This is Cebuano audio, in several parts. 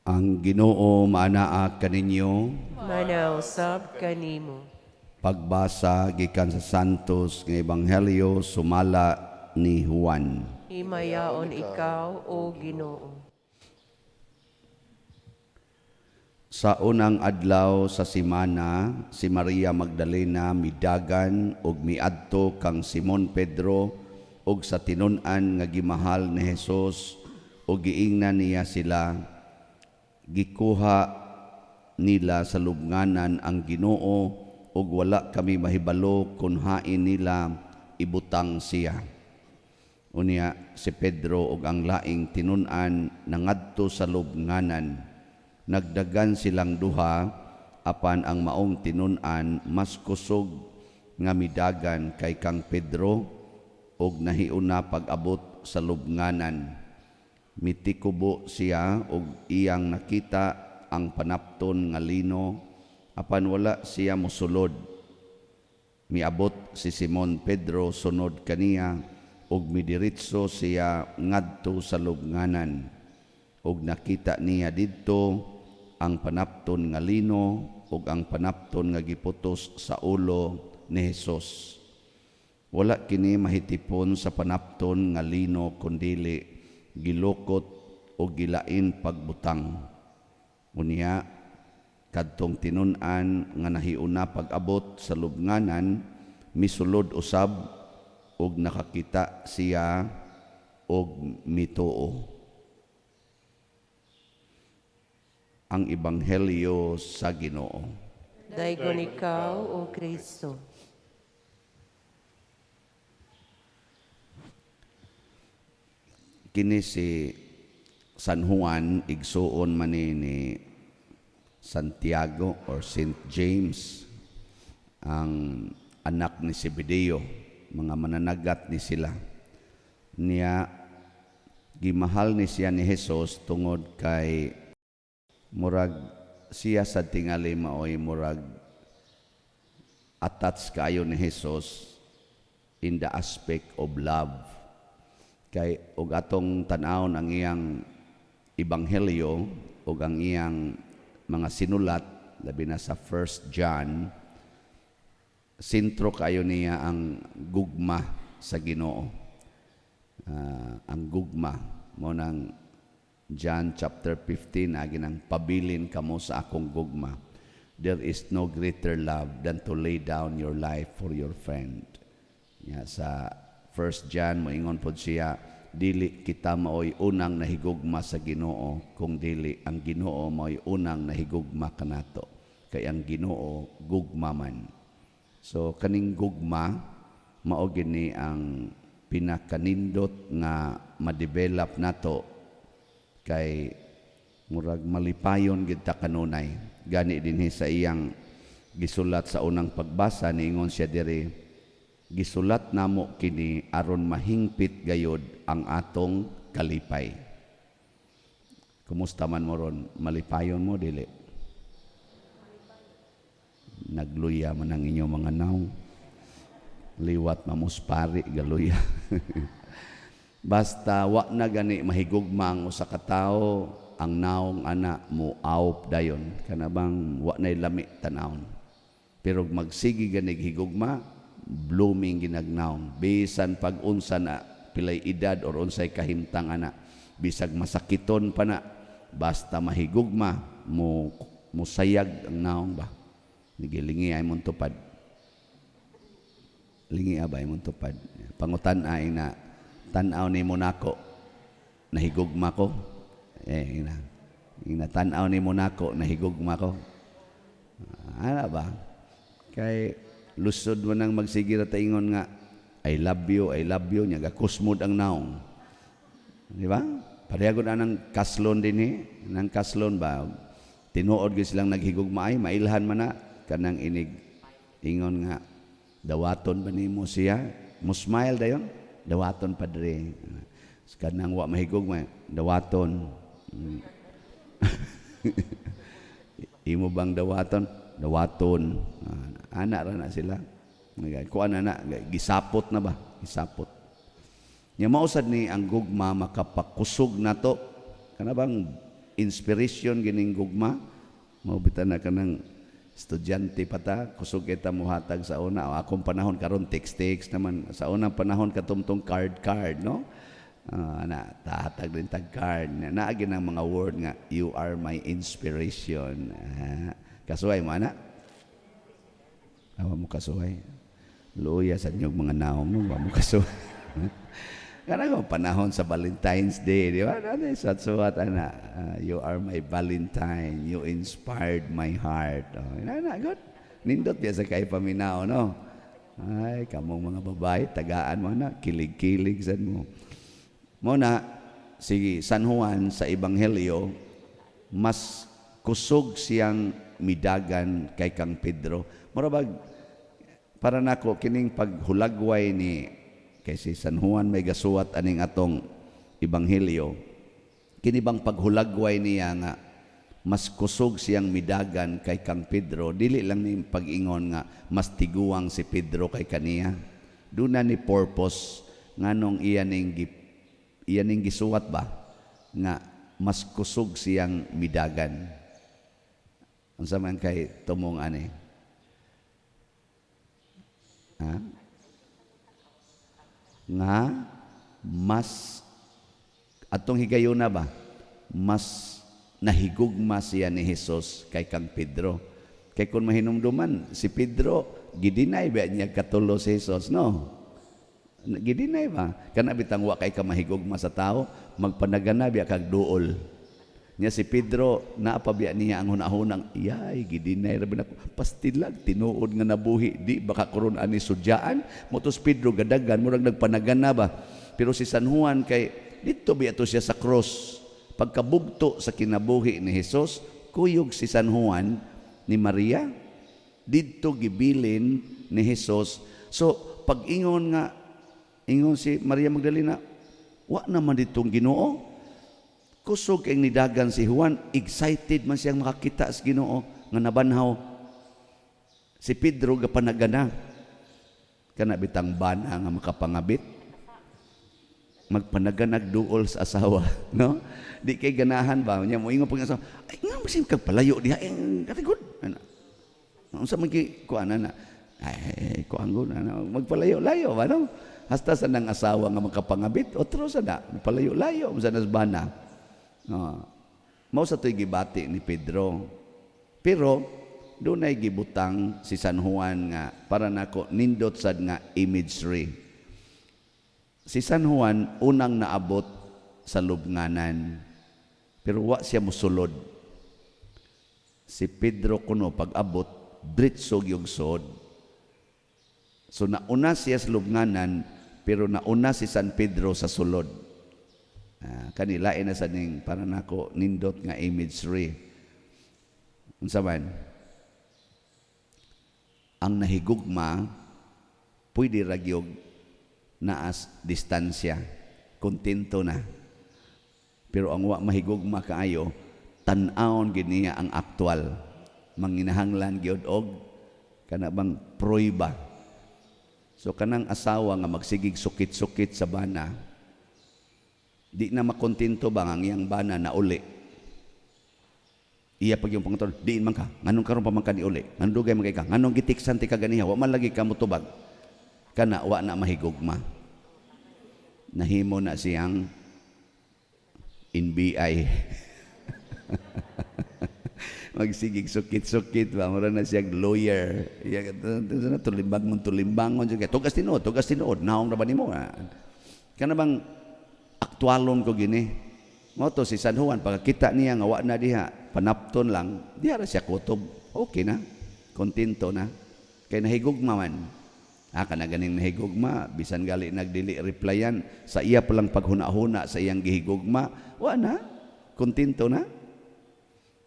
Ang Ginoo maanaa kaninyo. Maanaa usab kanimo. Pagbasa gikan sa Santos nga Ebanghelyo sumala ni Juan. Himayaon ikaw, O Ginoo. Sa unang adlaw sa semana, si Maria Magdalena midagan ug miadto kang Simon Pedro ug sa tinun-an nga gimahal ni Jesus ug giingnan niya sila, "Gikuha nila sa lubnganan ang Ginoo ug wala kami mahibalo kun hain nila ibutang siya." Unya si Pedro ug ang laing tinun-an nangadto sa lubnganan. Nagdagan silang duha, apan ang maong tinun-an mas kusog nga midagan kay kang Pedro ug nahiuna pag-abot sa lubnganan. Mitikubo siya ug iyang nakita ang panapton nga lino, apan wala siya mosulod. Miabot si Simon Pedro sunod kaniya ug midiretso siya ngadto sa lubnganan. Ug nakita niya didto ang panapton nga lino ug ang panapton nga giputos sa ulo ni Hesus. Wala kini mahitipon sa panapton nga lino kundili gilukot o gilain pagbutang. Unya kadtong tinun-an nga nahiuna pag-abot sa lubnganan misulod usab ug nakakita siya og mituo. Ang Ebanghelyo sa Ginoo. Daygon ikaw, O Kristo. Kini si San Juan, igsuon man ni Santiago or Saint James, ang anak ni Zebedeo, mga mananagat ni sila. Niya gimahal ni siya ni Jesus tungod kay murag siya sa tingali maoy murag attached kaayo ni Jesus in the aspect of love. Kay og atong tan-awon ang iyang ebanghelyo ug ang iyang mga sinulat, labi na sa 1 John, sentro kayo niya ang gugma sa Ginoo. Ang gugma mo nang John chapter 15 agi nang pabilin kamo sa akong gugma. There is no greater love than to lay down your life for your friend. Ya, sa 1 John moingon pod siya, dili kita maoy unang nahigugma sa Ginoo, kung dili ang Ginoo maoy unang nahigugma kanato. Kay ang Ginoo gugma man. So kaning gugma mao gini ang pinakanindot nga ma-develop nato kay murag malipayon gid ta kanunay. Gani dinhi sa iyang gisulat sa unang pagbasa, niingon siya diri, gisulat namo kini aron mahingpit gayod ang atong kalipay. Kumusta man mo ron? Malipayon mo dili? Nagluya man ang inyong mga naong. Liwat mamuspari galuya. Basta wa na gani mahigugma ang usa ka tawo, ang naong ana mo awp dayon, kana bang wa nay lami tanawon. Pero magsige gani higugma, blooming ginagnaong. Bisan pag unsa na pilay edad or unsay kahimtang ana, bisag masakiton pa na, basta mahigugma mo musayag ang naong ba. Nigilingi ay mong tupad. Lingi abay mong tupad. Pangutan ay na tan-aw ni Monaco. Nahigugma ko. Ina. Ina tan-aw ni Monaco, nahigugma ko. Ana ba? Kay lusod mo nang magsige ra ingon nga I love you, I love you, nya gakusmod ang naong. Di ba? Pareha gud anang kaslon dinhi, nang kaslon ba? Tinuod gyud silang naghigugma ay mailhan man na kanang inig ingon nga dawaton ba nimo siya? Mo smile dayon, dawaton padre. Kanang wa mahigugma, dawaton. Imo bang dawaton? Dawaton. Ana ra na sila. Kuan na na, gisapot na ba? Gisapot. Nya mausad ni ang gugma makapakusog nato. Kana bang Inspiration gining gugma. Mao bitaw na kanang estudyante pa ta, kusog kita muhatag sa una. O, akong panahon karon, text text naman. Sa unang panahon katumtong card card, no? Ah, na tahatag din tag card. Naagi ng mga word nga "You are my inspiration." Ah, kasuway mo ana? Awa mo kasuway. Luya sa inyong mga naong, no, wa mo kasuway. Kanang panahon sa Valentine's Day, di ba? Ano, suwat-suwat, ana. "Ah, you are my Valentine. You inspired my heart." Oh, na, good. Nindot biya sa kay paminaw, no? Ay, kamong mga babae, tagaan mo na, kilig-kilig sad mo. Mo na, si San Juan sa Ebanghelyo, mas kusog siyang midagan kay kang Pedro. Mura bag, para nako kining paghulagway ni kay si San Juan may gasuwat aning atong ebanghelyo, kini bang paghulagway niya nga mas kusog siyang midagan kay kang Pedro, dili lang ni pag-ingon nga mas tiguang si Pedro kay kaniya. Duna ni purpose nganong iya ning gisuwat ba nga mas kusog siyang midagan. Unsa man kay tumong ani? Ha? Nga mas atong higayuna ba, mas nahigugma siya ni Jesus kay kang Pedro. Kay kung mahinumduman, si Pedro gidinay ba niya katulo si Jesus, no? Gidinay ba? Kana bitang wa kay ka mahigugma sa tao, magpanagana biya kag duol. Nya si Pedro, naapabya niya ang hunahunang, "Yay, gidinay ra nako. Pastilag, tinuod nga nabuhi, di baka karon ani sudyaan." Motos Pedro gadagan, murag nagpanagana ba. Pero si San Juan kay dito biya to siya sa cross. Pagkabugto sa kinabuhi ni Jesus, kuyog si San Juan ni Maria, didto gibilin ni Jesus. So, pag ingon nga, ingon si Maria Magdalena, "Wa naman ditong Ginoo." Kusog kay nidagan si Juan, excited man siyang makakita sa Ginoo nga nabanhaw. Si Pedro gapanagana. Kana bitang bana nga makapangabit. Magpanaganag duol sa asawa, no? Di kay ganahan ba? Nya mo ingon pag asawa, "Ay nga mo kag palayo diha, eh, good." Ana. Unsa man ki kuan na? Ay, kuan ko na, magpalayo layo ba, no? Hasta sa nang asawa nga makapangabit, otro sa na, palayo-layo sa nasbana. No. Mao sa to'y gibati ni Pedro. Pero dunay gibutang si San Juan nga para nako nindot sad nga imagery. Si San Juan unang naabot sa lubnganan. Pero wa siya musulod. Si Pedro kuno pag-abot, diretso yung sod. So nauna siya sa lubnganan, pero nauna si San Pedro sa sulod. Ah, kanila na sa ning para nako nindot nga imagery. Unsa man? Ang nahigugma pwede ra gyud naas distansya. Kontento na. Pero ang wa mahigugma kaayo, tan-awon gid niya ang aktual. Manginahanglan gyud og kana bang prueba. So kanang asawa nga magsigig sukit-sukit sa bana, di na makontento ba nga ang iyang bana na uli. Iya pag yung pangaton, "Diin man ka, nganong karon pa man ka ni uli, nganong dugay man kay ka, nganong gitiksan ti ka ganiha, wa man lagi ka motubag?" Kana wa na mahigugma. Nahimo na siyang NBI. Magsigig sukit-sukit ba, mura na siyang lawyer. Iya na tulimbang tulimbangon siya. "Tugas tinuod, tugas tinuod, naong ra ba nimo?" Ah. Kana bang aktualon ko gini. Mo to si San Juan pagkita niya nga wa na diha, panapton lang, diha ra siya kutob. Okay na. Kontento na. Kay nahigugma man. Ah, kana ganing nahigugma, bisan gali nagdili replyan sa iya palang paghuna-huna sa iyang gihigugma, wa na. Kontento na.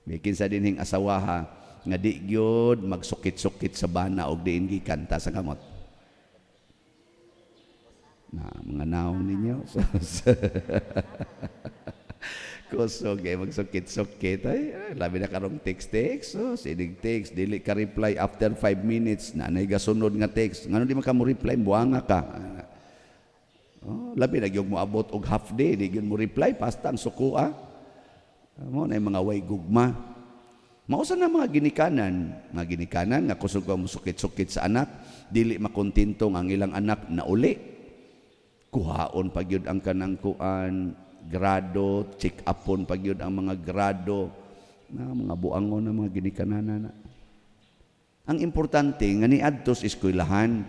May kinsa dinhing asawaha nga di gyud magsukit-sukit sa bana og diin gikanta sa kamot? Na mga naong ninyo. Kusog eh, magsukit-sukit. Ay, ay, labi na karong text-text. Oh, sinig text, dili ka reply after 5 minutes. Na nay gasunod nga text. "Ngano di man ka mo reply, buanga ka." Oh, labi na gyud mo abot og half day, di gyud mo reply, pasta ang suko ah. Mao na yung mga way gugma. Mao sa na mga ginikanan nga kusog ka musukit-sukit sa anak, dili makontento nga ang ilang anak nauli. Kuhaon pa gyud ang kanang kuan, grado, check upon pa gyud ang mga grado na mga buangon na mga ginikanan na. Ang importante nga niadto sa eskwelahan,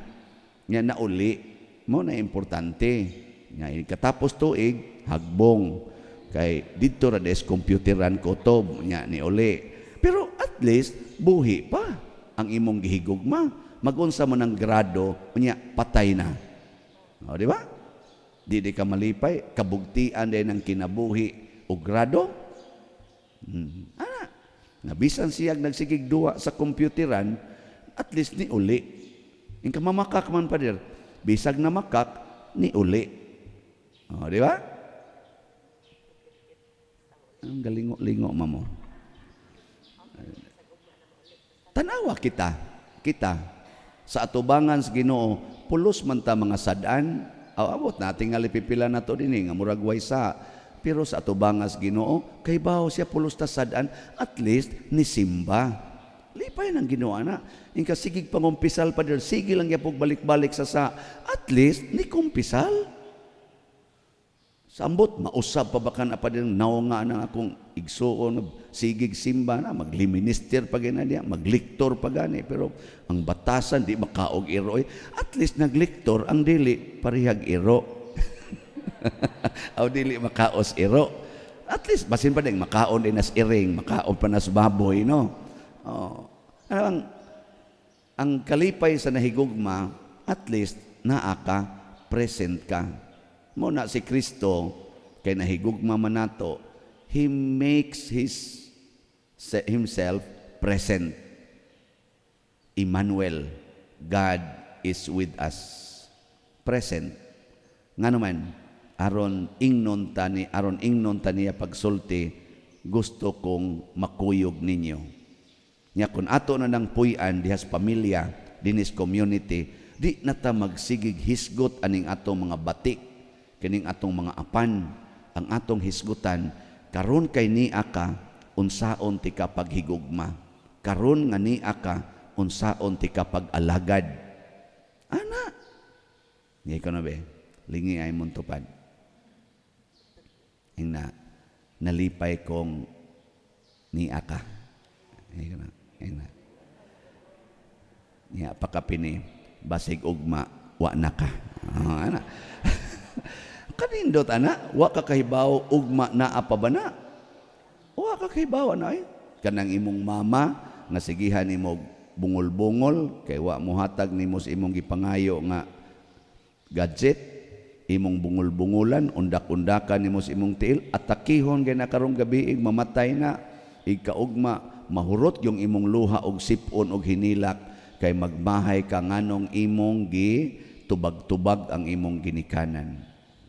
nga nauli, mao na importante. Nga katapos tuig, hagbong kay didto ra des computeran ko to nya ni uli. Pero at least buhi pa ang imong gihigugma. Magunsa mo ng grado, unya patay na. O, di ba? Di ka malipay, kabugtian din ang kinabuhi o grado. Ana, nabisan siyag nagsigig duwa sa computeran, at least ni uli. Ingka mamakak man, pader. Bisag na makak, ni uli. O, di ba? Ang galingo-lingo mamo. Tanawa kita, kita sa atubangan sa Ginoo, pulos man ta mga sad-an, aw abot na tingali pipila na to dinhi nga murag way sa. Pero sa atubangan sa Ginoo, kay bawo siya pulos ta sad-an, at least ni simba. Lipay ng Ginoo na. Ingka sigig pangumpisal pa dir, sige lang yapog balik-balik sa, at least ni kumpisal. Sambot, mausab pa ba ka na pa din, naunga na akong igsuon, sigig simba na, magliminister pa gina niya, magliktor pa gani, pero ang batasan, di makaog iro. Eh. At least nagliktor, ang dili, parihag iro. Aw dili makaos iro. At least, basin pa din, makaon din nas iring, makaon pa nas baboy, no? Oh. Ano ang kalipay sa nahigugma, at least, naa ka, present ka. Mao na si Kristo, kay nahigugma man nato, He makes Himself present. Emmanuel, God is with us. Present. Nga naman, aron ingnon ta niya pagsulti, gusto kong makuyog ninyo. Nya kung ato na ng puy-an dihas pamilya, dinis community, di na ta magsigig hisgot aning atong mga batik, kining atong mga apan, ang atong hisgutan, karon kay nia ka, unsaon ti ka paghigugma. Karon nga nia ka, unsaon ti ka pag-alagad. Ana. Ngay ko na be, lingi ay mong tupad. Ingna, nalipay kong nia ka. Ngay ko na, ingna. Nya pakapini, basig ugma, wa na ka. Ah, ana. Kanindot ana, wa ka kahibaw ugma naa pa ba na? Wa ka kahibaw ana ay. Kanang imong mama nga sigihan nimo bungol-bungol kay wa mohatag nimo sa imong gipangayo nga gadget, imong bungol-bungulan, undak-undakan nimo sa imong tiil, atakihon kay na karong gabi mamatay na, igkaugma mahurot yung imong luha og sipon og hinilak kay magmahay ka nganong imong gi tubag-tubag ang imong ginikanan.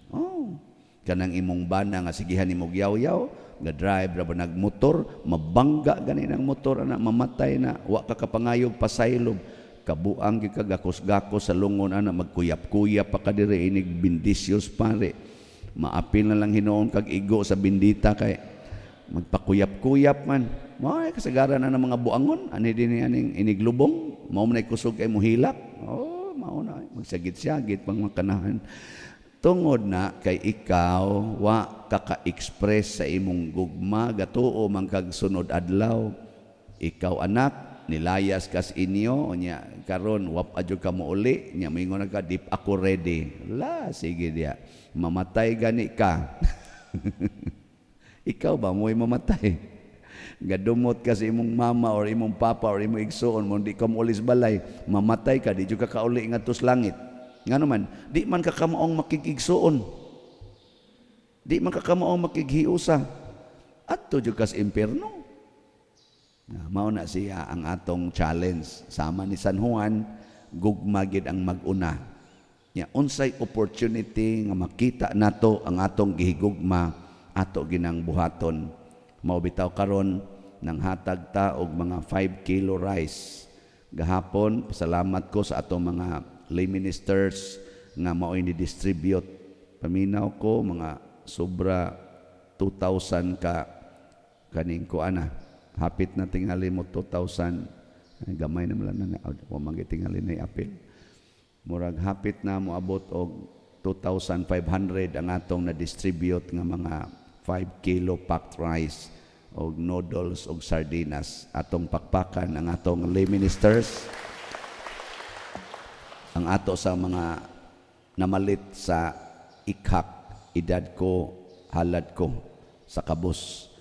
Oh, kanang imong bana nga sigihan nimo yaw-yaw, ga drive ra ba nagmotor, mabangga gani ng motor ana, mamatay na, wa ka kapangayog pasaylob, kabuang gi ka, gakos-gakos sa lungon ana, magkuyap-kuyap pa ka diri inig bindisyos pare. Maapil na lang hinuon kag igo sa bindita kay magpakuyap-kuyap man. Mao ay kasagaran na ng mga buangon ani dinhi aning iniglubong, mao man ay kusog kay mohilak. Oh, mao na magsagit-sagit pang makanahan. Tungod na kay ikaw wa ka ka-express sa imong gugma, gatuo man kag sunod adlaw. Ikaw anak, nilayas kas inyo, nya karon wa pa jud ka mouli, nya moingon ka, "Di pa ako ready." La, sige diya. Mamatay gani ka. Ikaw ba mo'y mamatay? Gadumot ka sa imong mama or imong papa or imong igsuon mo, di ka mouli sa balay, mamatay ka, di jud ka kauli ngadto sa langit. Ngano man, di man ka kamaong makigigsuon. Di man ka kamaong makighiusa. Adto jud ka sa impierno. Na, mao na siya ang atong challenge. Sama ni San Juan, gugma gid ang mag-una. Nya unsay opportunity nga makita nato ang atong gihigugma, ato ginang buhaton. Mao bitaw karon nang hatag ta og mga 5 kilo rice. Gahapon, pasalamat ko sa atong mga lay ministers nga mao'y ni distribute. Paminaw ko mga sobra 2,000 ka kaning kuana, hapit na tingali mo 2,000. Ay, gamay na lang na, wa man tingali na apil. Murag hapit na moabot og 2,500 ang atong na-distribute nga mga 5 kilo packed rice og noodles og sardinas. Atong pakpakan ang atong lay ministers, ang ato sa mga namalit sa ikhak, edad ko, halad ko sa kabus.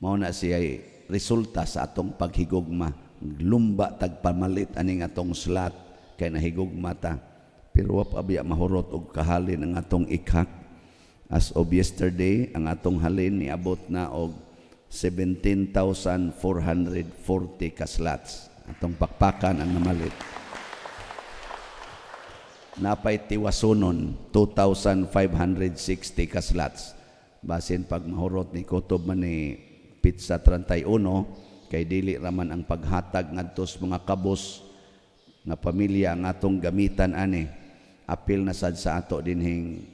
Mao na siya resulta sa atong paghigugma. Lumba tag pamalit aning atong slot kay nahigugma ta. Pero wa pa biya mahurot og kahalin ang atong ikhak. As of yesterday, ang atong halin niabot na og 17,440 ka slots. Atong pakpakan ang namalit. Napay tiwasunon, 2,560 ka slots. Basin pag mahurot ni kutob man ni petsa 31, kay dili raman ang paghatag ngadto sa mga kabos nga pamilya ang atong gamitan ani. Apil na sad sa ato dinhing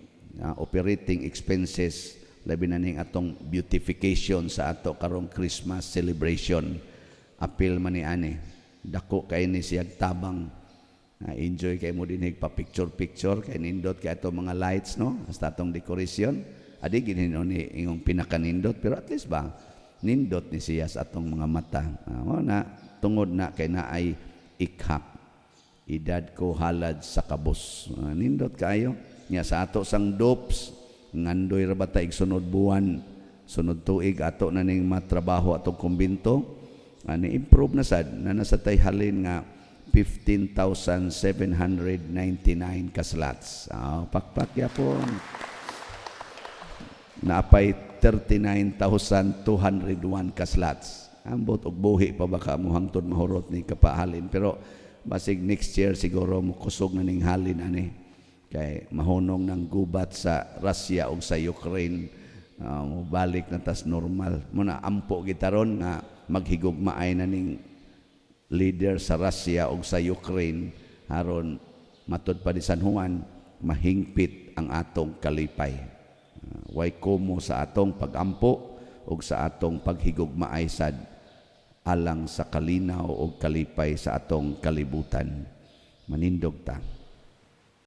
operating expenses, labi na ning atong beautification sa ato karong Christmas celebration. Apil man ni ani. Dako kay ni siyag tabang. Enjoy kay mo dinhig pa picture picture kay nindot kay ato mga lights, no, hasta atong decoration. Adi ginino ni ingong pinakanindot, pero at least ba nindot ni siya sa atong mga mata. Mo na tungod na kay naay ikhak, edad ko, halad sa kabos. Nindot kaayo nya. Sa ato sang dopes, ngandoy ra ba ta igsunod buwan, sunod tuig ato na ning matrabaho atong kumbinto. Ani improve na sad na nasa tay halin nga 15,799 ka slots. Pakpak yapon. Naapay 39,201 ka slots. Ambot og buhi pa baka mo hangtod mahurot ni kapahalin, pero basig next year siguro mo kusog na ning halin ani kay mahunong ng gubat sa Russia ug sa Ukraine, mobalik na tas normal mo na. Ampo gitaron nga maghigugmaay na ning leader sa Russia ug sa Ukraine aron matud pa di San Juan mahingpit ang atong kalipay. Way komo sa atong pagampo ug sa atong paghigugmaay sad alang sa kalinaw ug kalipay sa atong kalibutan. Manindog ta.